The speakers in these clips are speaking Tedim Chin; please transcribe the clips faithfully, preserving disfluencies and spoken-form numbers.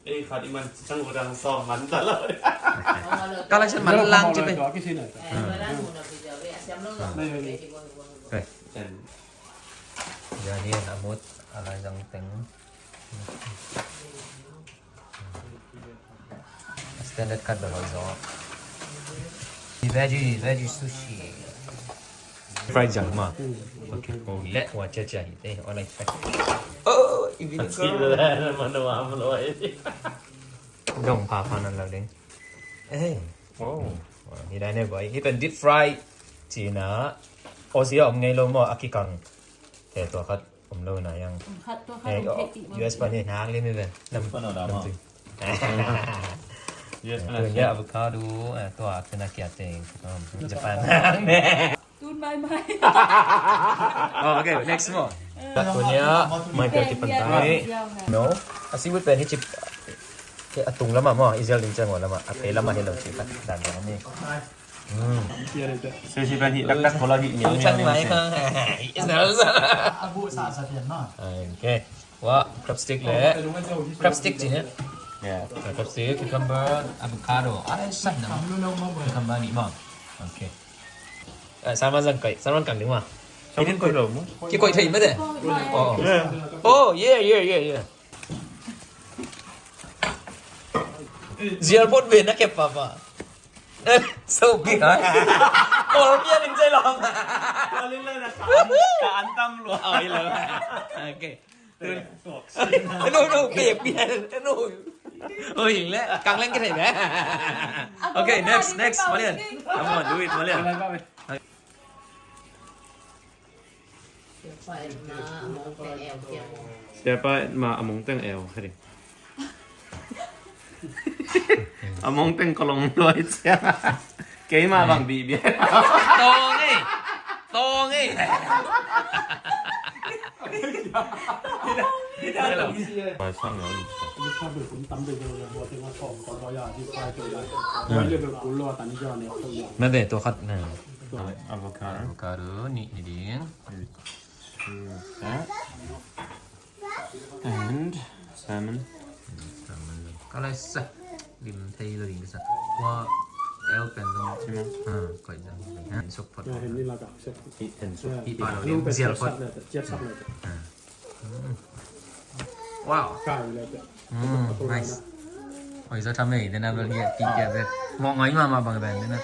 Ei, khat i man chang u dang sawm man ta lo. Ka lai san man lang ci pe. Yan hi a mut a lai zang teng. Standard cut bel hoi zaw. Veggie, veggie sushi. Fried zang ma. Okay. Oh, let wa cha cha hi te. Alright. Oh, i video. Dong pha pha nan lo ding. Hey. Oh. Hi dai ne boy. Hi pen deep fry. Cina. Aussie om ngei lo mo a kikang. Te tua khat. Om lo na yang. Khat tua khat. Eh, om thei ti. U S pan hi nang lim hi ve. Lam, lam tui. U S pan hi. Tua ya avocado, eh, tua kena kia teng. Japan. Tun mai mai. Oh, okay, next mo. Tua ya mai kia kipan tai. No. A seaweed pen hi chip. Ke atung lama mo, Israel ding chang lama. A pe lama hi lo chip. Dan dan ni. Sushi pan hi taktak ko la hi ngiau ngiau ni. Okay. Wa, crab stick le. Crab stick ci ne. Yeah. Crab stick, cucumber, avocado. Ai, sai na. Cucumber ni ma. Okay. Salmon zang kai, salmon kang ding ma. Salmon koi lo mo. Ki koi thei ma de. Oh. Oh, yeah, yeah, yeah, yeah. Zial bot ve na kep papa. So big, ha? Ol bia ning zai long. Ka an tam lua. Oh, hello. Okay. No, no, bia, bia, no. Oh, le, kang leng ke thei be. Okay, next, next, Malian. Come on, do it, Malian. Siapa ma among teng eu kari. Among teng kolong doi sia. Keima bang bi bi. Tong eh. Tong eh. Mate tua khat na. Avocado. Avocado ni ni ding. And salmon. Salmon. Ka lai sa. Lim thei lo ding sa. Wa el pen dong. Sima. Ha, koi dong. Ha, sok pot. Hen ni la ka. Hen sok. Hi pa lo ding zial pot. Wow. Nice. Oi, so tham ei, dena bel ngiat ki kia bel. Mo ngoi ma ma bang ben dena.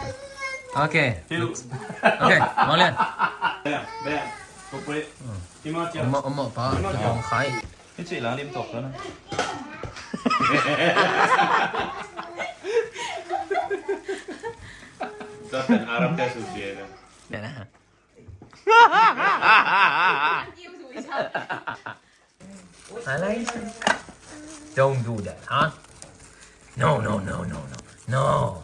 Okay. Okay, Malian. Bang, bang. Omo, omo pa, kong khai. Hih cih lang lim tok na. Tuan Arab dia suci ya. Don't do that, huh? No, no, no, no, no. No.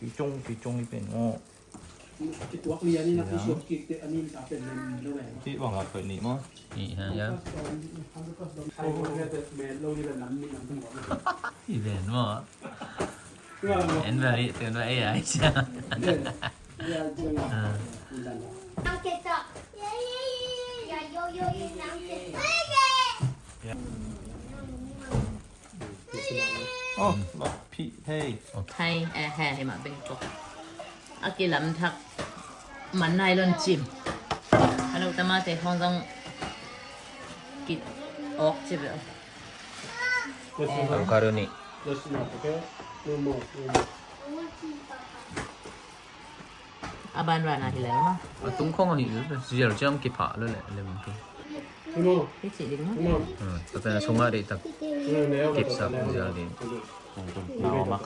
Kicung, kicung i pen. Oh. Kituak lian in a kisuak kik te a nin ta pen nen lo eh. Ti bang a khoi ni maw? Ni ha ya. Ti ven maw? En very, ten very ai sia. Oh, lak phih thei. Thai, eh, he, he, ma Bangkok. A kilam thak man nai lon chim. Alo tamate khong zong ki ok chim. Avocado ni. A ban ran a hi lel ma. A tung khong a hi lel, zial ciam kipha lel leh, lem tu. Hi ci ding ma. Hmm, tua pen a sungah deihtak kipsak zial ding.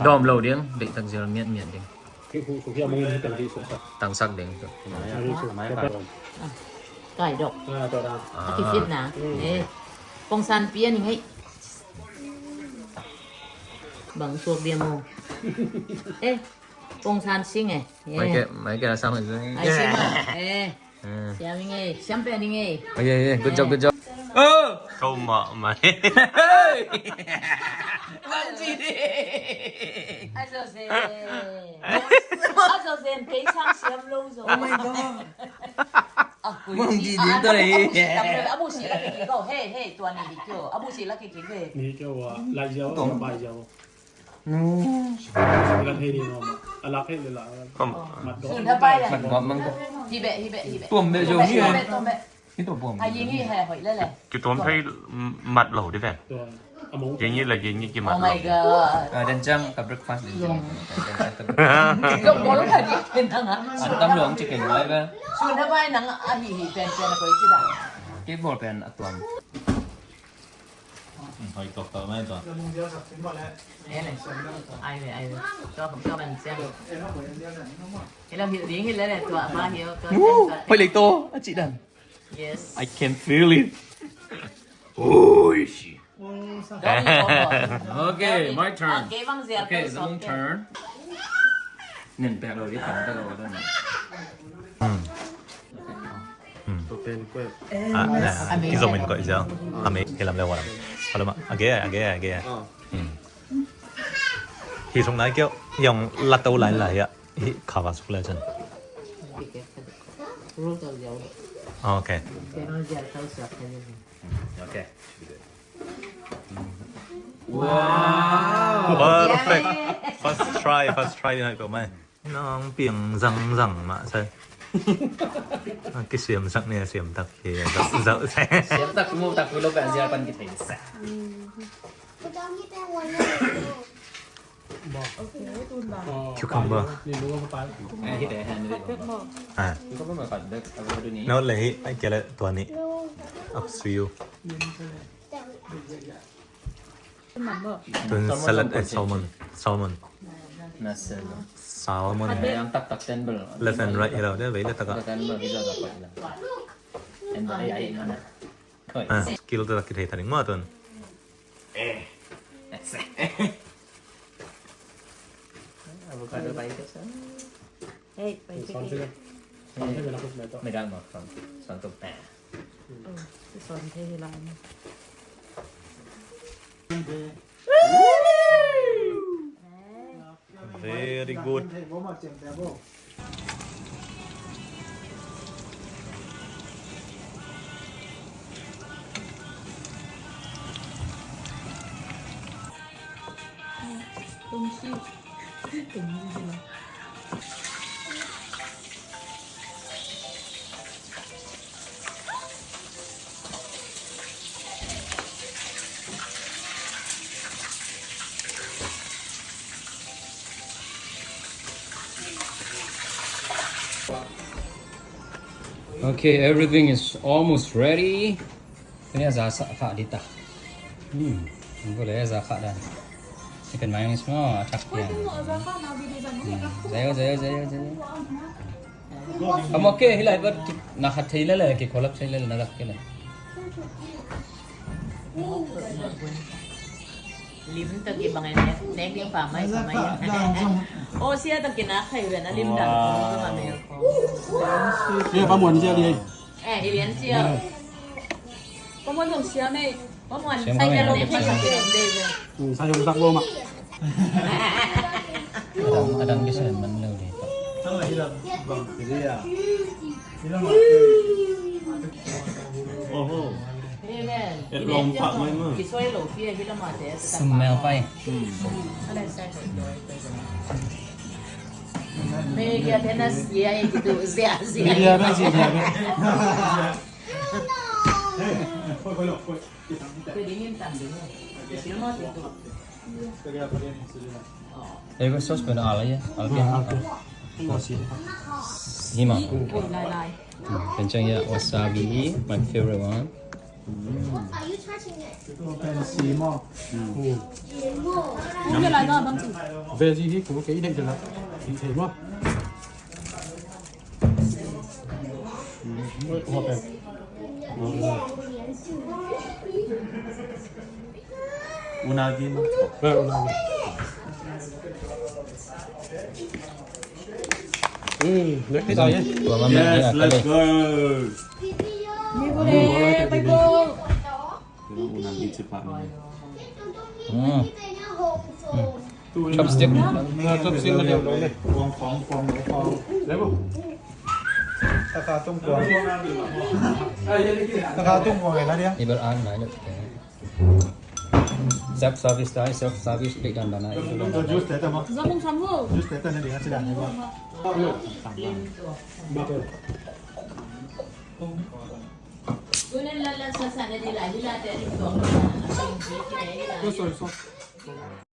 Dawm lo ding, deihtak zial miatmiat ding. Tangsak ding. Kai dok. A kifit na. Eh. Pongsan pian ing hei. Bang suak dia mo. Eh. Pongsan sing eh. Mai ke, mai ke asam itu. Ai sing ah. Eh. Siam ing eh. Siam pe ing eh. Oh yeah, yeah. Good job, good job. Oh. Kau mak mai. Hey. Bang Jidi. Azo zen. Azo zen. Kei sang siam lo zo. Oh my God. Mong di din to le. Abu si la ki ki ko. Hey, hey, tua ni di kyo. Abu si la ki ki ko. Ni kyo wa la yau, ba yau. Nu. La hey ni no. Ala hey le la. Mat do. Sun ha pai le. Mat do mang ko. Hi be, hi be, hi be. Tuam be jo ni. Tuam be, tuam be. Hi to buam. A ying hi he hoi le le. Ki tuam phei mat lo di ven. Ying hi la ying hi ki mat lo. Oh my God. A den chang ka breakfast din chang. Ka bol ka di ken nang a. An tam lo ang chicken mai be. Sun ha pai nang a hi hi pen pen a koi chi da. Ki bol pen a tuam. Hoi tok tok mai to. Ai le, ai le. Tua, tua man siang. Hi lo hi ding hi le le tua ba hi. Hoi le to a chi dan. Yes. I can feel it. Oi shi. Okay, my turn. Okay, the long turn. Nen pek lo di pek lo. Ki zom in koih ziau. A me hi lam le wa lam. Alo ma. Age, age, age. Hi sung nai kio. Yong la to lai lai ya. Hi kava suk le chan. Okay. Okay. Wow. Perfect. First try, first try na ko mai. Nang piang zang zang ma sai. Kisiam sak ni siam tak hi zau zau sai. Siam tak mu tak lo ka zial pan ki thei sa. Cucumber. Ah. No le hi ai kele tua ni. Up to you. Tun salad eh salmon. Salmon. Salmon. Left and right hi lo de vei le taka. Ah, skill tu taki thei tani ngua tun. Avocado pai ka sa. Hey, pai ka. Megang mo, son. Son tu. Son te hi lang. Very good. Okay, everything is almost ready. Kuni a za sa kha di ta. Hmm. Ang gulay a za kha dan. Chicken mayonnaise mo, atak yan. Hmm. Zayo, zayo, zayo, zayo. Kamu ke hilai ber na khat thei le le ki kolap thei le le na lak ke le. Lim ta ki bang ne ne ki pa mai pa mai. Oh sia ta ki na khai ve na lim dan ko ma me ko. Sia pa muan sia di. Eh, ilian sia. Ko mo dong sia me. Ko mo an sai ka lo ne khai sa ke de. Sa yong tak lo ma. Adam, Adam kisa man lo de. Oho. Smell pai. Media tena sia itu sia sia. Media tena sia sia. Kue dingin tan dingin. Kecil mau itu. Ego sauce pun ala ya, ala ya. Hima. Kencang ya, wasabi, my favorite one. Veggie hi, kung kei dek jela. Hima. Unagi. Yes, let's go. Chopstick. Chopstick. Takha tung kuang. Takha tung kuang eh, lah dia. Ibar an nai lo. Self service tai, self service, bek dan dan ai. Juice te ta ma. Juice te ta na dia, sida na ba.